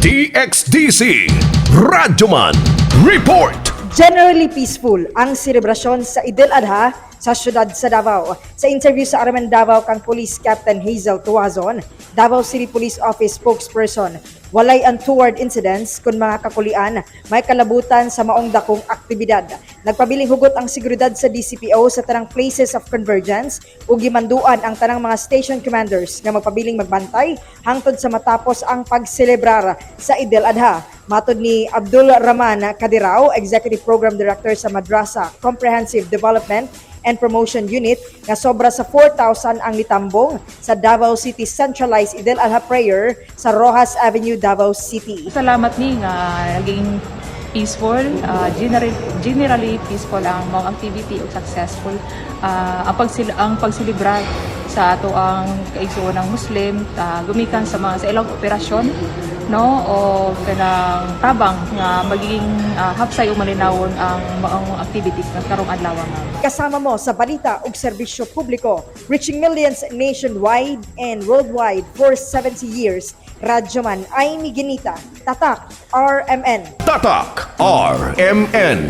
DXDC Radyoman Report. Generally peaceful ang selebrasyon sa Idul Adha sa siyudad sa Davao. Sa interview sa RMN Davao kang Police Captain Hazel Tuazon, Davao City Police Office spokesperson, walay untoward incidents kung mga kakulian may kalabutan sa maong dakong aktibidad. Nagpabiling hugot ang seguridad sa DCPO sa tanang places of convergence ug gimanduan ang tanang mga station commanders nga magpabiling magbantay hangtod sa matapos ang pagselebrar sa Idul Adha. Matod ni Abdul Rahman Kadirao, Executive Program Director sa Madrasa Comprehensive Development and Promotion Unit, nga sobra sa 4,000 ang nitambong sa Davao City Centralized Idul Adha Prayer sa Rojas Avenue, Davao City. Salamat ni nga naging peaceful, generally peaceful ang mga activity ug successful ang pagselebrar sa ato ang kaigsuonang Muslim gumikan sa mga sa ilang operasyon, no, o kanang tabang nga magiging hapsay ug malinawon ang maong activities nga karong adlaw nga. Kasama mo sa balita ug serbisyo publiko, reaching millions nationwide and worldwide for 70 years. Radyoman Aimee Ginita, Tatak, RMN. Tatak RMN.